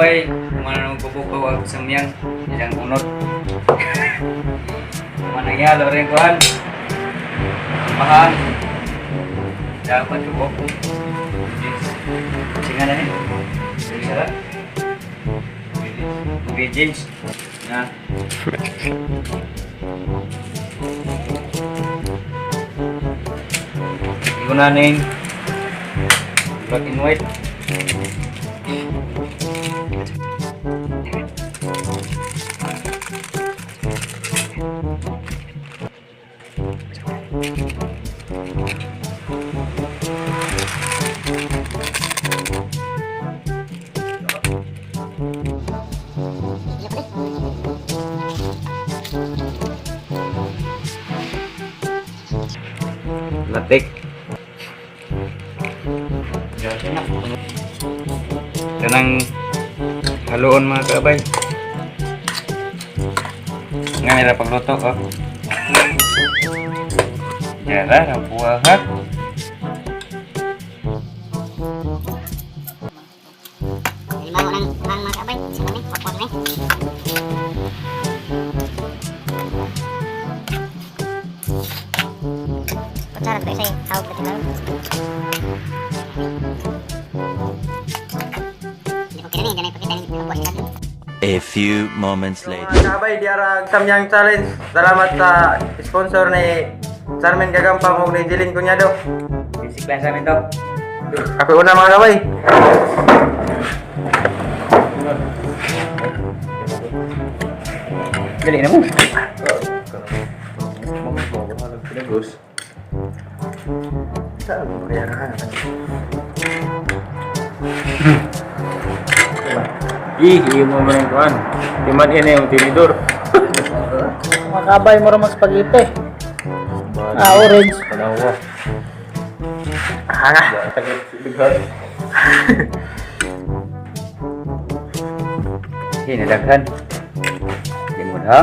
Kaabay, kumano nang kubukaw ang samyang ilang unot. Manangyalo rin kuhan. Pahan. Dapat kubok. Singa na ni. Isa ra. Ingredients. Na. Igo na ning black and white. Latik. Kanang haluon, mga kaabay. Nga nila pagluto oh. Yara, ang buha. Lima ko ng hang, mga kabay. Isa kami, wakwak ni. Kutsara ko isa eh. Hawag na tinawag. Hindi ko kinanin, hindi na ipakita ni Apo sa natin. A few moments later. Mga kaabay, diara Samyang Challenge. Salamat sa sponsor ni Charmin Gagampang ug ni Jeline Cunyado. Basic lang sa amin to. Ako una, mga kabay. Dali na mo. Saan mo kaya na? Ih, imo man ang kuan. Timan ini yung tinidor. Mga kabay mo rin spaghetti. Ah, orange. Panawa. Hanga. Daghan. Hinadaghan. Limod ha?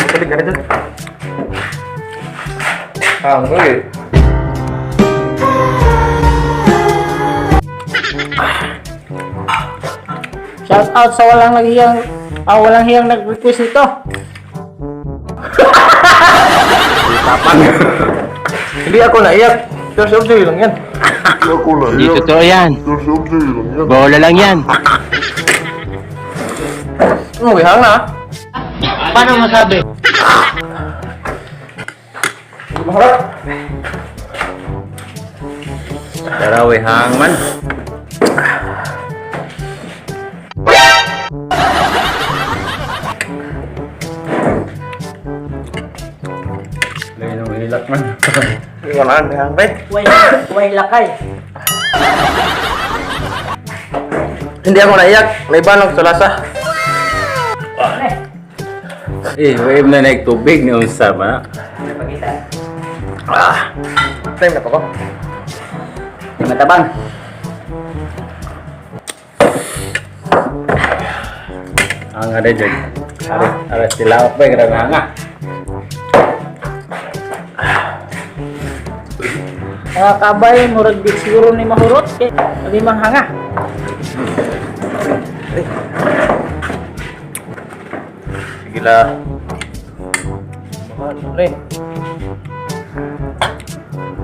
Tubig na rin. Ah, okay. Shout out sa walang naghiyang walang hiyang nag-request nito. Hindi ako naiyak. Source of joy lang yan. Hindi totoo yan. Bola lang yan. Ano, wihang na. Paano masabi? Masarap. Tara, wehang man. Lagi nang hilak man. Wala, wihang ba? Way, way lakay. Hindi ako naiyak. May banong sa lasa. Eh, wave na naik tubig ni unsa ba? Ah. Time na pa ko. Di matabang. Ang ada jud. Are, are sila pa grabe hanga. Mga kabay, murag di siguro ni mahurot. Kay, limang hanga. Sige la. Mahal rin.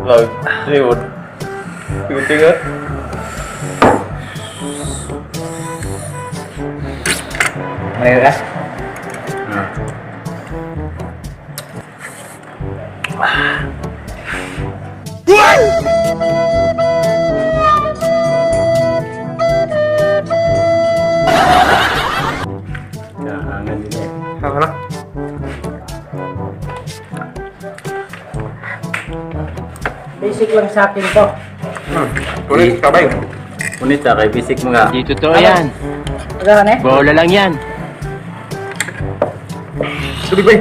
Lord, Lord. Tingat. Malayo ka? Kahangan din eh. Hanga na. Basic lang sa akin to. Ulit, kabay. Unit sa kay basic mga. Hindi totoo yan. Agahan eh. Bola lang yan. Tubig ba?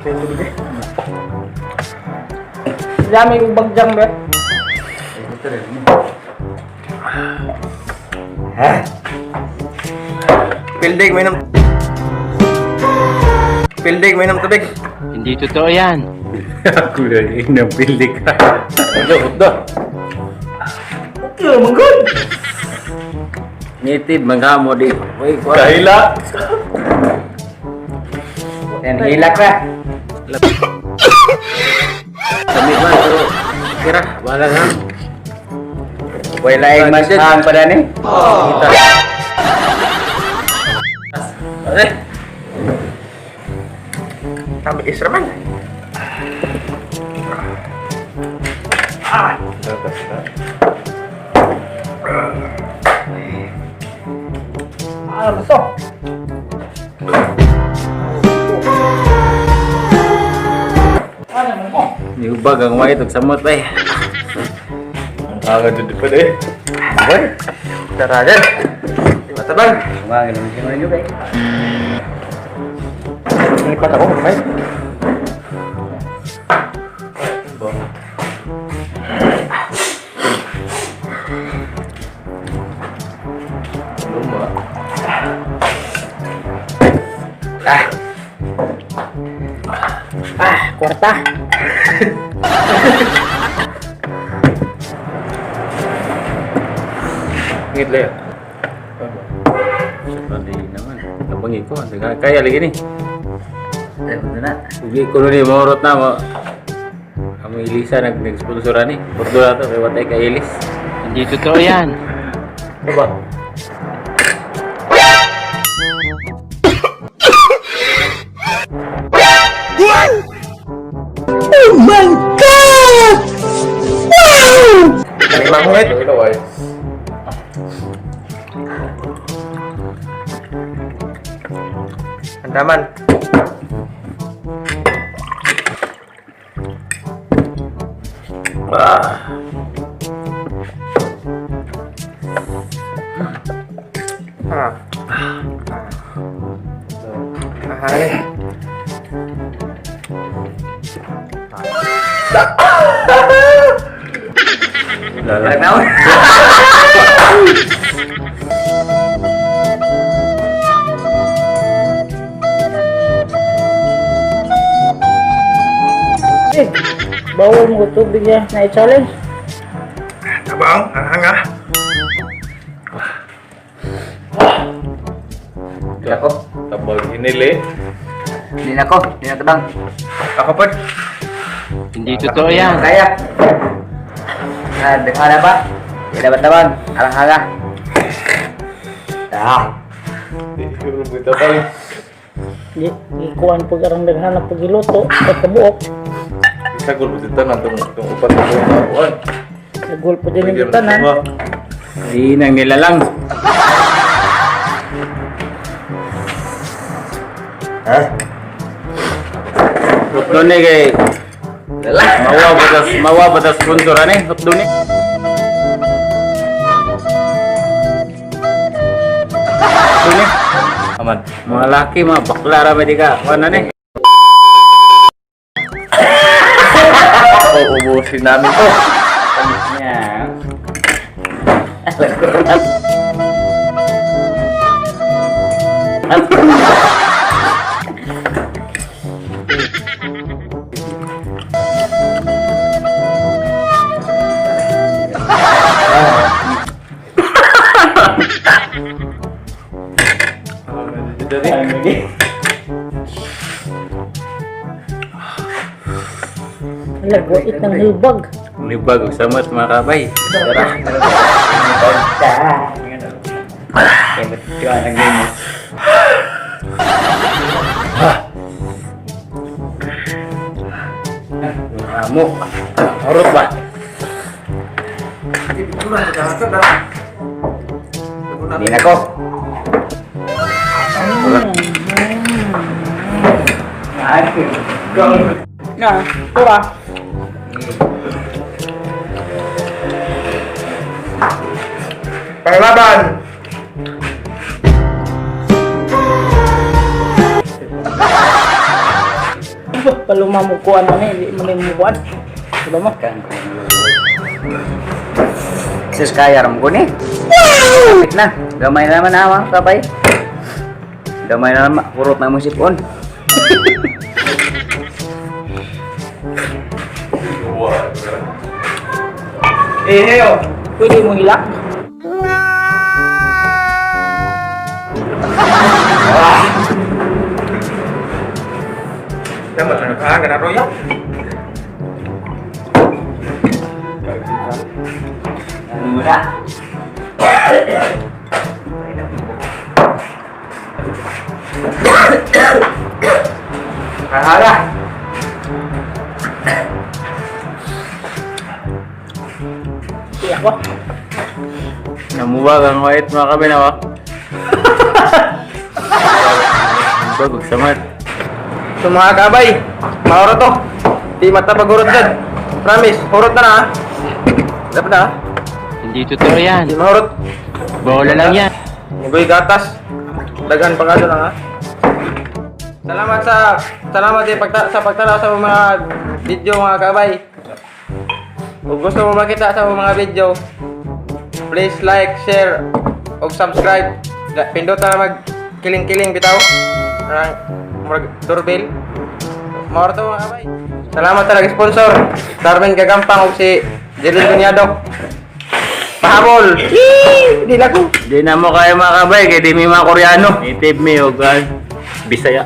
Tubig eh. Dami kong bagyang be. Pildig, minom. Pildig, minom tubig. Hindi totoo yan. Ako na inang pili ka. Udo, udo. Okay, manggod. Native manghamo di. Uy, kuha. Kahila. Yan, hilak ka. Kami ba pero kira wala na. Wala yung mas hang pa ni. Kita. Eh. Kami isra man. Ah, maso. Ano man ko? Niubag ang white og samot bay. Ang hanga dyan di pa eh. Boy. Tara dyan. Di matabang. Kumangin naman siya mga eh. Nalipat ako, may. Luma. Ah, kwarta. Ngit lang. Pwede naman. Kapangi ko, kaya lagi ni. Eh, udo na. Ugi ko ni morot na mo. Amo Elisa nag nag-sponsor ani. Bordo na to kay watay kay Elis. Hindi totoo yan. Ano ba? Limang wait. Ilo ay. Andaman. Ah. Ah. Ah. Lala. Nagnaon. Eh, bawal mo tubig ya na i-challenge. Tabang, ang hanga. Hindi ako. Tabag inili. Hindi na ako. Hindi na tabang. Ako po. Hindi totoo yan. Kaya. Ah, daghan ba? Hindi dapat tabang. Alang hanga. Ah. Tabag. Di, ikuan pag arang daghan na pagiluto, pagkabuok. Isagol mo dito na itong upat na buong tapuan. Nagul pa din yung tanan. Di nang nilalang. Ha? Hotdo ni kay mawa ba tas sponsor ani hotdo ni. Hotdo ni. Aman. Mga laki mga bakla ra may di ka. Kuan na ni. Uubusin namin to. Yeah. Lagwait ng hilbag. Nibag og samot mga kabay. Kaya ba't ang ganyan? Amo. Horot ba? Hindi na ako. Na, pura. Panglaban. Palumamukuan man eh, hindi man yung mukuan. Diba mo? Sus, kaya ram ko ni. Kapit na. Gamay na naman ha, mga kabay. Gamay na naman. Hurot na mong sipon. Eh, heyo. Pwede mo hilak. Dapat na ka kana roya. Ano mo na? Kahara! Di ako. Namuwag ang white, mga kabay na ba? Bagog samat. So mga kabay, mauro to. Di matapag-urot dyan. Promise, hurot na na ha. Dapat na ha. Hindi totoo yan. Di mahurot. Bola lang yan. Mugoy gatas. Daghan pa ka doon ha. Salamat din sa pagtanaw sa mga video, mga kabay. Kung gusto mo makita sa mga video, please like, share, ug subscribe. Pindot na mag kiling-kiling bitaw. Parang murag doorbell. Mauro to, mga kabay. Salamat talaga sponsor. Darwin Gagampang ug si Jelin Dunyado. Pahabol! Yee! Di lang ko. Di na mo kaya, mga kabay, kay di mi mga Koreano. Native mi og Bisaya.